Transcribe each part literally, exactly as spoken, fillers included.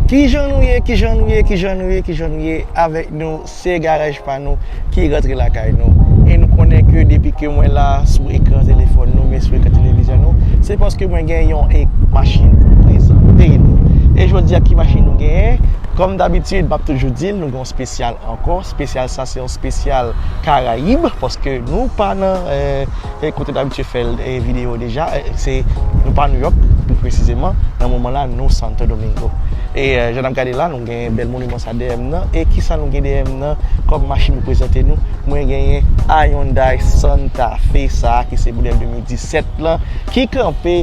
Kijan nou ye, kijan nou ye, kijan nou ye, kijan nou ye? Avèk nou, se garaj pa nou ki rantre lakay nou. E nou konnen ke depi ke mwen la sou ekran telefòn nou, men sou ekran televizyon nou, se paske mwen gen yon ek machin pou prezante nou. E jodi a, ki machin nou genyen? Kòm dabitid, m ap toujou di l, nou gen yon espesyal ankò. Espesyal sa, se yon espesyal Karayib, paske nou pa nan, eh, eh, kote n abitye fè, eh, videyo deja, eh, se, nou pa Nouyòk, pli presizeman, nan moman la, nou Santo Domingo. E, eh, jan n ap gade la, nou gen bèl moniman sa dèyè m nan. E kisa nou gen dèyè m nan kòm machin pou prezante nou? Mwen genyen Hyundai Santa Fe sa, ki se modèl de mil disèt lan, ki kanpe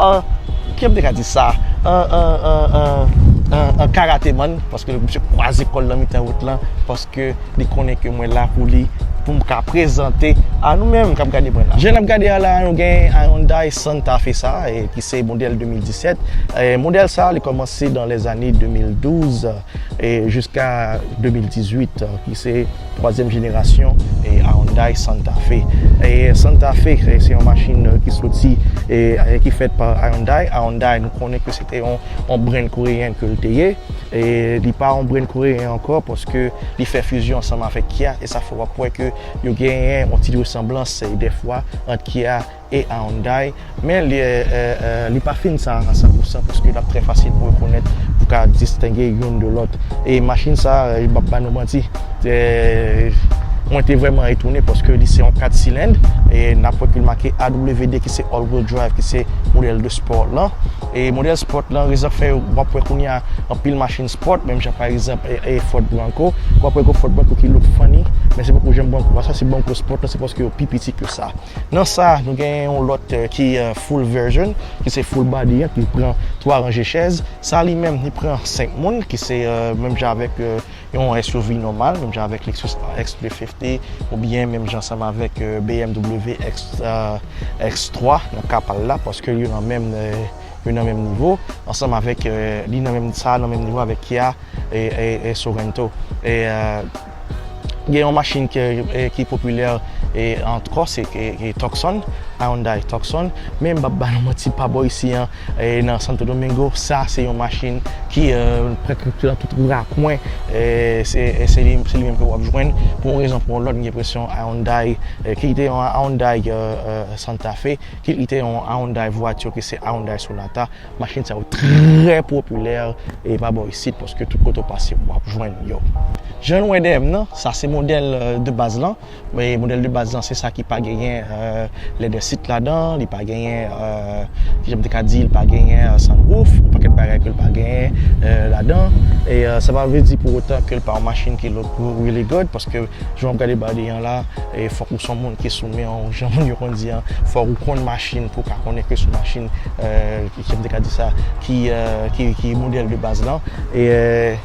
an, ki m te ka di sa, an, an, an, an, an, an karateman, paske misye kwaze kò l nan mitan wout lan, paske li konnen ke mwen la pou li, pou m ka prezante a nou menm k ap gade mwen la. Jan n ap gade a la, nou gen Hyundai Santa Fe sa, e, ki se modèl de mil disèt. E, modèl sa, li kòmanse dans les années de mil douz, e, jiska de mil dizuit, e, ki se twazyèm jenerasyon, e, Hyundai Santa Fe. E, Santa Fe, e, se yon machin, e, ki soti, e, e, ki fèt pa Hyundai. Hyundai, nou konnen ke se te yon, yon brand koreyen ke l te ye. E li pa yon brand koreyen ankò, paske li fè fizyon ansanm avèk Kia, e sa fè w ap wè ke yo genyen yon ti resanblans, e, dèfwa ant Kia e Hyundai. Men li, e, e, e, li pa fin sa a san pou san, paske l ap trè fasil pou rekonèt, pou ka distenge youn de lòt. E machin sa a, e, m ap ba nou manti, e, mwen te vrèman etone, paske li se yon kat silenn, e n ap wè ke l make A W D, ki se all wheel drive, ki se modèl de sport lan. E modèl sport lan, rezon k fè w ap wè kounye a anpil machin sport, menm jan pa egzanp, e, e Ford Bronco. W ap wè gon Ford Bronco ki look funny, men se poko jan Bronco a, sa se Bronco sport lan, se paske yo pi piti ke sa. Nan sa, nou gen yon lòt, e, ki, e, full version, ki se full body an, ki pran twa ranje chèz. Sa li menm, li pran senk moun, ki se, e, menm jan avèk, e, yon S U V nòmal, menm jan avèk Lexus R X three fifty, oubyen menm jan ansanm avèk, e, B M W X, e, X twa nan ka pa l la, paske yo nan menm, e, yo nan menm nivo, ansanm avèk, e, li nan menm, sa nan menm nivo avèk Kia e, e, e Sorento. E, e, gen yon machin ki, e, ki popilè, e, ankò, se, e, e Tucson, Hyundai Tucson. Men m p ap ba nou manti, pa bò isi an, e, nan Santo Domingo, sa se yon machin ki, e, prèske nan tout rakwen, e, se, e, se li, se li menm ke w ap jwenn. Pou yon rezon, pou yon lòt, m gen enpresyon Hyundai, e, ki te yon Hyundai, e, e, Santa Fe, ki li te yon Hyundai vwati, ki se Hyundai Sonata. Machin sa yo trè popilè, e pa bò isit, paske tout kote w pase, w ap jwenn yo. Jan nou wè dèyè m nan, sa se modèl, e, de baz lan. Men modèl de baz lan, se sa ki pa genyen, e, leather seat ladan, li pa genyen, e, kijan m te ka di, li pa genyen, e, sunroof, yon pakèt bagay ke l pa genyen, e, ladan. E, e, sa pa vle di pou otan ke l pa yon machin ki look really good, paske jan w ap gade body an la, e fòk ou se yon moun ki sou men w, jan moun yo konn di an, fòk ou konn machin pou w ka konnen ke se yon machin, e, ki, ki, m te ka di sa, ki, e, ki, ki modèl de baz lan. E,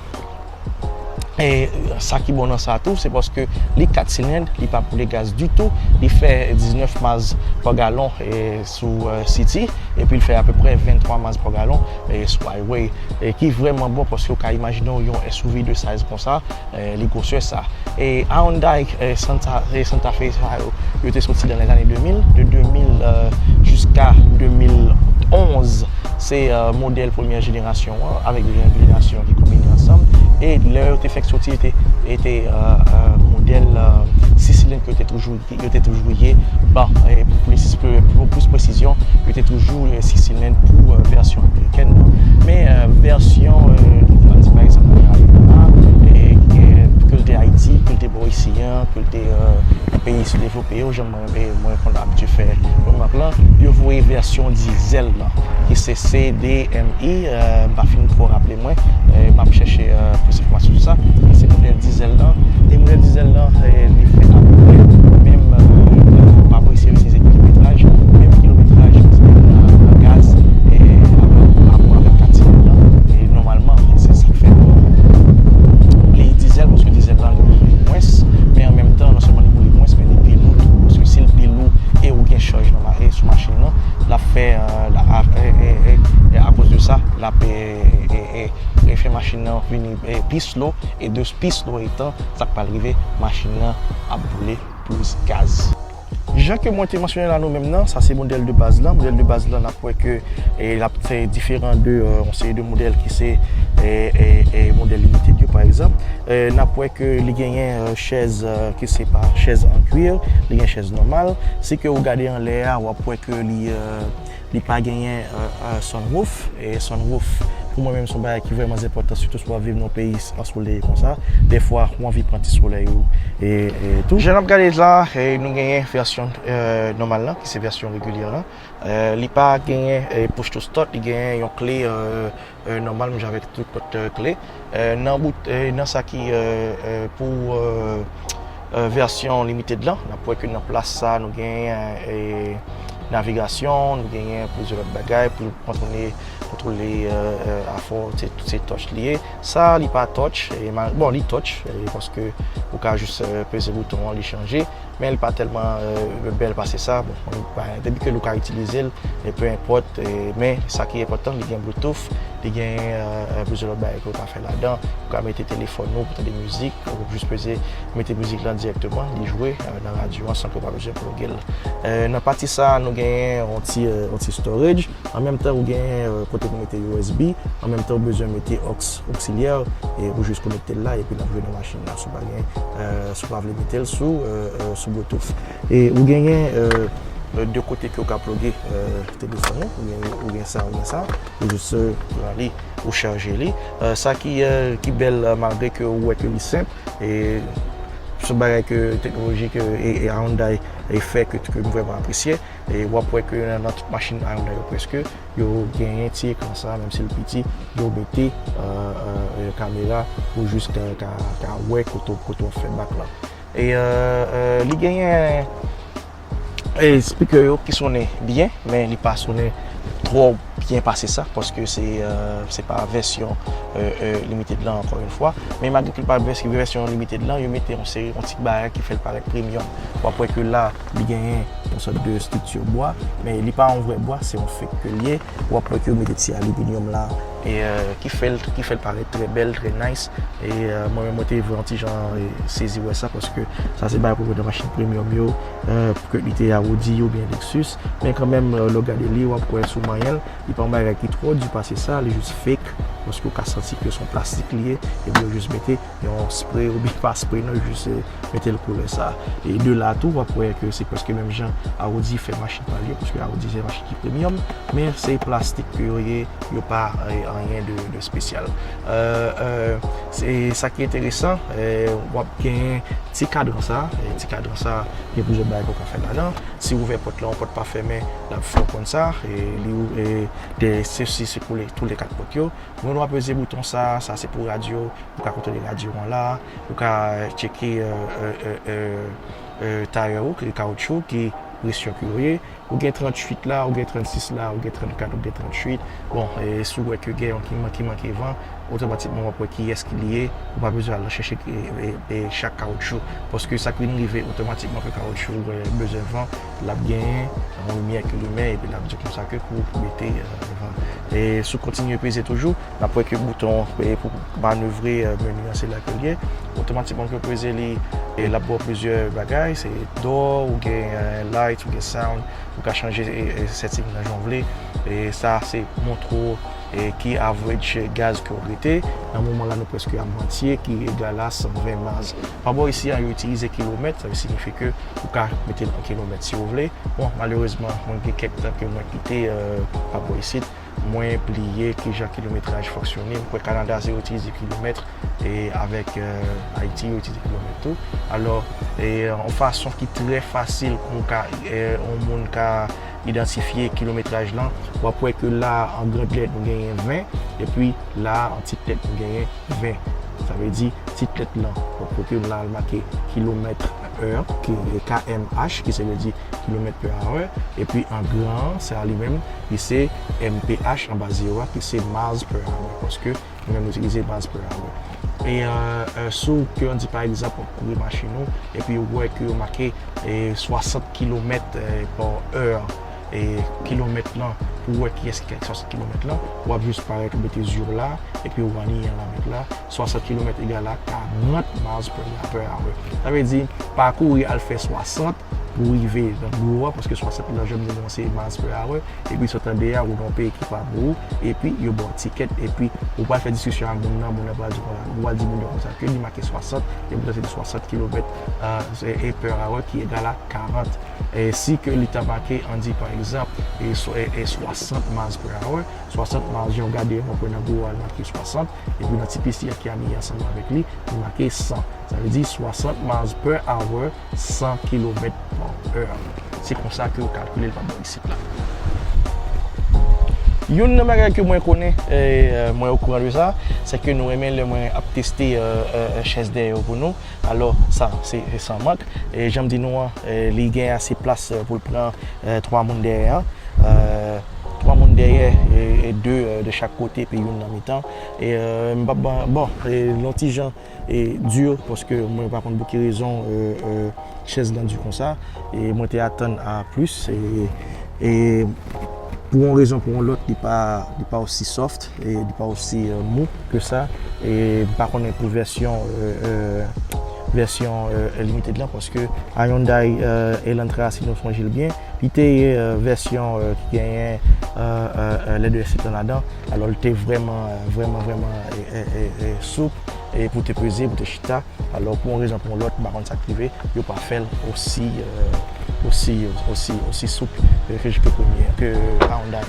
e, e sa ki bon nan sa tou, se paske li kat silenn, li pa boule gaz ditou, li fè diznèf miles pa galon, e, sou, e, city, epi l fè apeprè venntwa miles pa galon, e, sou highway, e ki vrèman bon, paske w ka imajine w yon S U V de size konsa, e, li gwosè sa. E Hyundai, e, Santa, e, Santa Fe sa yo, yo te soti nan lèzane de mil, de de mil, e, jiska de mil onz, se, e, modèl premyè jenerasyon an, avèk de jenerasyon ki konbine ansanm. E lè yo te fèk soti, yo te, yo te, e, e, modèl, e, sis silenn ke yo te toujou, yo te toujou ye. Bon, e pou plis, pou, pou plis presizyon, yo te toujou, e, sis silenn pou, e, vèsyon amerikèn nan. Men, e, vèsyon, e, ann di pa egzanp, e, ke l te Ayiti, ke l te bò isi an, ke l te, e, nan peyi soudevlope yo, jan mwen, e, mwen konn abitye fè remak lan, yo voye vèsyon dizèl lan, ki se C D M I, e, m pa fin twò raple mwen, e, m ap chèche, e, plis enfòmasyon sou sa. Men se modèl dizèl lan, e modèl dizèl lan, e, li fè apeprè menm, e, e, pa bò isi yo itilize kilometraj, menm kilometraj, e, gaz, e, pa rapò avèk kat silenn lan, e, nòmalman, se sa k fè li dizèl, paske dizèl lan li boule mwens, men an menm tan, non sèlman li boule mwens, men li pi lou tou, paske si l pi lou e ou gen chaj nan ma-, e sou machin nan, l ap fè, e, l ap, e, e, e, e akoz de sa, l ap, e, e, e, e fè machin nan vini, e, pi slow, e de pi slow etan, sa k pral rive, machin nan ap boule plis gaz. Jan ke mwen te mansyone la, nou menm nan, sa se modèl de baz lan. Modèl de baz lan, n ap wè ke e, l ap fè diferan de e, yon seri de modèl ki se e, e, e, modèl limited yo, pa egzanp. E, n ap wè ke li genyen e, chèz e, ki se pa chèz an kwir, li gen chèz nòmal. Si ke ou gade anlè a, w ap wè ke li e, li pa genyen e, e, sunroof. E sunroof, pou mwen menm, se yon bagay ki vrèman enpòtan, sitou si w ap viv nan yon peyi ansoleye konsa. Dèfwa, ou anvi pran ti solèy ou e, e tou. Jan n ap gade la, e, nou genyen vèsyon e, nòmal lan, ki se vèsyon regilyè lan. E, li pa genyen e, push to start, li genyen yon kle e, e, nòmal, menm jan avèk tout lòt e, kle. E, nan bout, e, nan sa ki e, e, pou e, e, vèsyon limited lan, n ap wè ke nan plas sa, nou genyen e, navigasyon, nou genyen plizyè lòt bagay pou kontwole, kontwole e, e, afò, se, se touch li ye. Sa, li pa touch, e, ma- bon, li touch, e, paske ou ka jis e, peze bouton an, li chanje, men li pa tèlman e, bèl pase sa. Bon, li pa- depi ke ou ka itilize l, e, pe enpòt, e, men sa ki enpòtan, li gen Bluetooth, li gen e, e, plizyè lòt bagay ke ou ka fè ladan. Ou ka mete telefòn ou pou tande mizik, ou jis peze mete mizik lan dirèkteman, li jwe e, nan radyo an san ke ou pa bezwen ploge l. E, nan pati sa, nou genyen yon ti, e, yon ti storage. An menm tan, ou genyen e, kote pou mete U S B. An menm tan, ou bezwen mete aux oksilyè e ou jis konekte l la epi l ap jwe nan machin nan. Si w pa gen, e, si w pa vle mete l sou, e, e, sou Bluetooth. E ou genyen e, e, de kote ke ou ka ploge e, telefòn ou. Ou gen, ou gen sa, ou gen sa. Ou jis e, pran li, ou chaje li. E, sa ki, e, ki bèl, e, malgre ke ou wè ke li senp, e se yon bagay ke teknoloji ke e, e Hyundai e fè ke, ke m vrèman apresye. E w ap wè ke nan, nan tout machin Hyundai yo prèske, yo genyen ti ekran sa, menm si l piti, yo mete e, e, e, kamera pou jis ka, ka, ka wè kote, kote w ap fè bak lan. E e, e, li genyen e, speaker yo ki sonnen byen, men li pa sonnen twò byen pase sa, paske se, e, se pa vèsyon e, e, limited lan, ankò yon fwa. Men malgre ke l pa vès- vèsyon limited lan, yo mete yon seri, yon ti bagay ki fè l parèt premium. W ap wè ke la, li genyen yon sòt de estrikti bwa, men li pa yon vrè bwa, se yon fake ke l ye. W ap wè ke yo mete ti aliminyòm la, e, e, ki fè l, ki fè l parèt trè bèl, trè nice. E e, mwen menm, mwen te vre yon ti jan e, sezi wè sa, paske sa se bagay pou mete nan machin premium yo, e, pou ke li te Audi oubyen Lexus. Men kanmenm, e, lè w gade li, w ap wè sou manyen l, li pa yon bagay ki twò di pase sa, li jis fake, paske w ka santi ke se yon plastik li ye, epi yo jis mete yon spray, oubyen pa spray non, jis e, mete l koulè sa. E de la tou, w ap wè ke se prèske menm jan Audi fè machin pa l yo, paske Audi se yon machin ki premium, men se plastik ke yo ye, yo pa e, anyen de, de espesyal. E, e, se sa ki enteresan, e, w ap gen ti kadran sa, e, ti kadran sa, gen plizyè bagay ke w ka fè ladan. Si w ouvè pòt la, yon pòt pa fèmen, l ap fè w konn sa, e, li ou, e, de, se, si se pou le, tou le kat pòt yo. Men w ap peze bouton sa, sa se pou radyo, ou ka kontwole radyo an la, ou ka tcheke e, e, e, e, e, tayè ou, ki kawoutchou, ki presyon ke yo ye. Ou gen tranntuit la, ou gen trannsis la, ou gen trannkat, ou gen tranntuit. Bon, e, si w wè ke gen yon ki manke, manke van, otomatikman w ap wè kiyès ki li ye. Ou pa bezwen al chèche e, e, e, chak kawoutchou. Paske sa ki vin rive otomatikman ke kawoutchou e, bezwen van, l ap genyen yon limyè ki limen epi l ap di konsa ke pou mete e, van. E si w kontinye peze toujou, n ap wè ke bouton e, pou manevre e, meni an, se la ke l ye. Otomatikman ke w peze li, e l ap ba w plizyè bagay, se door, ou gen e, light, ou gen sound, ou ka chanje e, e, setting nan jan w vle. E sa se montre w e, ki average gaz ke w rete. Nan moman la, nou prèske a mwatye, ki egal a san ven miles. Pa bò isi a, yo itilize kilomèt, sa vle siyifi ke ou ka mete l an kilomèt si w vle. Bon, malerezman, mwen gen kèk tan ke mwen kite e, pa bò isit. Mwen bliye kijan kilometraj fonksyone. M kwè Kanada se yo itilize kilomèt e avèk e, Ayiti yo itilize kilomèt tou. Alò, e, yon fason ki trè fasil pou ka, e, yon moun ka idantifye kilometraj lan, w ap wè ke la, an grand lèt, nou genyen ven, epi la, an ti lèt, nou genyen ven. Sa vle di, ti lèt lan, w ap wè ke la, l make kilomèt è, ki, K M H, ki se vle di kilomèt per hour, epi an gran an, sa li menm, li se M P H anba zewo a, ki se miles per hour, paske nou menm nou itilize miles per hour. E, e, e, si w ke an di pa egzanp, w ap kouri machin ou, epi w wè ke yo make e, swasant kilomèt e, pa è, e, kilomèt lan, pou w wè kiyès ki gen swasant kilomèt lan, w ap jis parèt ou mete zye w la, epi w anniyen la met la, swasant kilomèt egal a karant miles per, per hour. Sa vle di, pa kouri al fè swasant, pou rive nan biwo a, paske swasant nan janm gen se miles per hour, epi sot nan de a, ou nan yon peyi ki pa pou ou, epi yo ba w tikèt, epi ou pral fè diskisyon ak moun nan, moun nan pral di konsa, ou pral di moun nan konsa ke li make swasant, epi se swasant kilomèt, euh, e, e per hour ki egal a karant. E si ke li ta make, ann di pa egzanp, e, swa- e, e swasant miles per hour, swasant miles, jan w gade an, pran nan biwo a, l make swasant, epi nan ti pisi a ki aliyen ansanm avèk li, li make san. Sa vle di swasant miles per hour, san kilomèt pa è. Se konsa ke yo kalkile l pa bò isit la. Youn nan bagay ke mwen konnen, e, e, mwen okouran de sa, se ke nou renmen lè mwen ap teste, e, e, e, chèz dèyè yo pou nou. Alò, sa, se, se san mank. E jan m di nou an, e, li gen ase plas, e, pou l pran, e, twa moun dèyè an. E, twa moun dèyè, e, e de, e, de chak kote, epi youn nan mitan. E, e, m p ap ban, bon, e, yon ti jan e, di, paske mwen pa konn pou ki rezon, e, e, chèz lan di konsa, e mwen te atann a plis, e, e pou yon rezon, pou yon lòt, li pa, li pa osi soft, e li pa osi, e, mou ke sa, e m pa konnen pou vèsyon, e, e, vèsyon, e, limited lan, paske a Hyundai, e, Elantra, si nou sonje l byen, li te ye, e, vèsyon, e, ki genyen, e, e, e, lè de sit lan ladan. Alò, li te vrèman, e, vrèman, vrèman, e, e, e, e, soup, e pou te peze, pou te chita. Alò, pou yon rezon, pou yon lòt, m pa konn sa k rive, yo pa fè l osi, e, osi, osi, osi soup, e, ke G P premye, ke Hyundai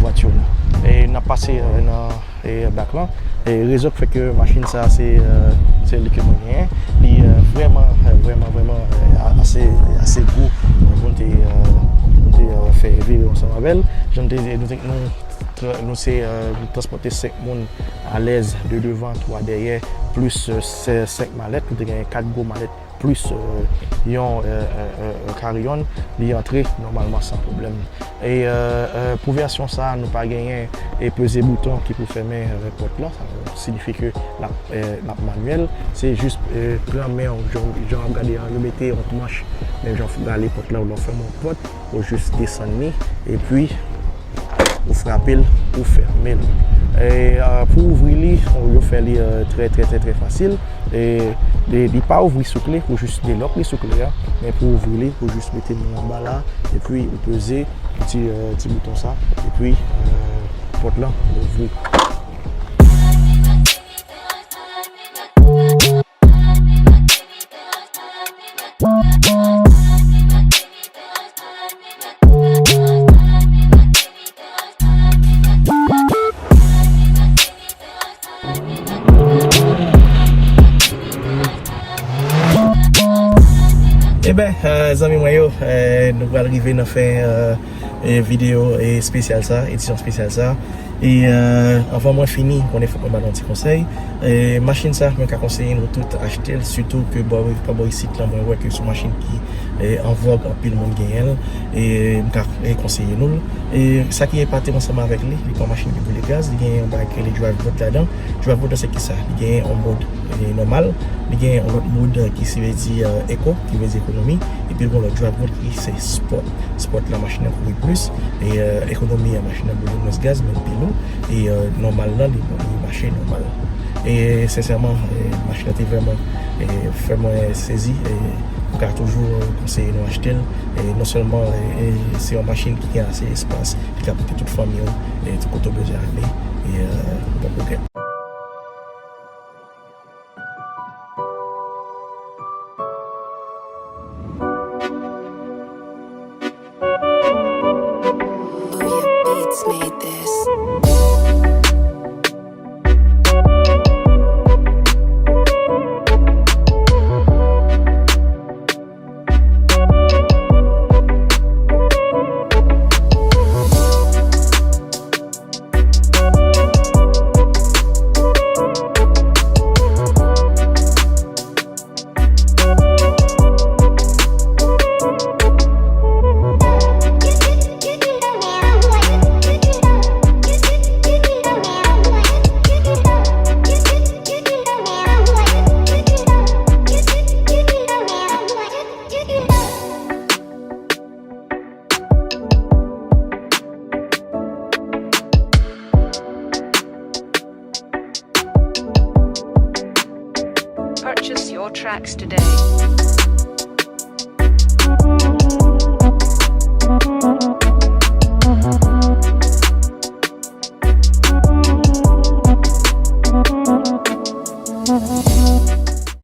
vwati la. E n ap pase, e, nan e, bak lan. E rezon k fè ke machin sa se, e, se li ke mwen genyen. Li, e, vrèman, e, vrèman, vrèman, e, a- ase, ase gwo, e, pou n te, e, pou n te, e, fè vire ansanm avè l. Jan n te, nou te, nou, tra- nou se, e, nou transpòte senk moun alèz, de devan, twa dèyè, plis, e, se- senk malèt. Nou te genyen kat gwo malèt plis, e, yon, e, e, e, e, kariyonn, li antre nòmalman san pwoblèm. E, e, e, pou vèsyon sa a, nou pa genyen e peze bouton ki pou fèmen, e, pòt lan. Sa siyifi ke l ap, e, l ap manyèl. Se jis, e, pran men w, jan, jan w ap gade an, yo mete yon manch, men jan w gale pòt lan, ou lè w fèmen yon pòt, ou jis desann li, epi ou frape l, ou fèmen l. E, e, pou ouvri li, yo fè li, e, trè, trè, trè, trè fasil. E, li, li pa ouvri sou kle, ou jis delòk li sou kle a, men pou ouvri li, ou jis mete men w anba la, epi ou peze ti, e, ti bouton sa, epi, e, pòt lan ouvri. Eben, e, zanmi mwen yo, e, nou pral rive nan fen, e, e, videyo, e, espesyal sa, edisyon espesyal sa. E, e, anvan mwen fini, konnen fòk mwen ba nou yon ti konsèy. E, machin sa, mwen ka konseye nou tout achte l, sitou ke bò, pa bò isit lan, mwen wè ke se yon machin ki, e, an vòg, anpil moun genyen l. E, m ka, e, konseye nou l. E, sa ki epate m ansanm avèk li, li pa yon machin ki boule gaz, li gen yon bagay ki rele drive mode ladan. Drive mode la se kisa? Li gen yon mòd, e, nòmal, li gen yon lòt mòd ki se vle di, e, eco, ki vle di ekonomi, epi li gen yon lòt drive mode ki se sport. Sport la, machin nan kouri plis, e, e, ekonomi a, machin nan boule mwens gaz, men l pi lou, e, e, nòmal la, li, li mache nòmal. E sensèman, e, machin nan te vrèman, e, fè mwen sezi, e, m ka toujou, e, konseye nou achte l, e, non sèlman, e, e, se yon machin ki gen ase espas, ki ka pote tout fanmi w, e, tout kote w bezwen ale, e, e, ou pa pwoblèm. Booyah Beats made this. Purchase your tracks today.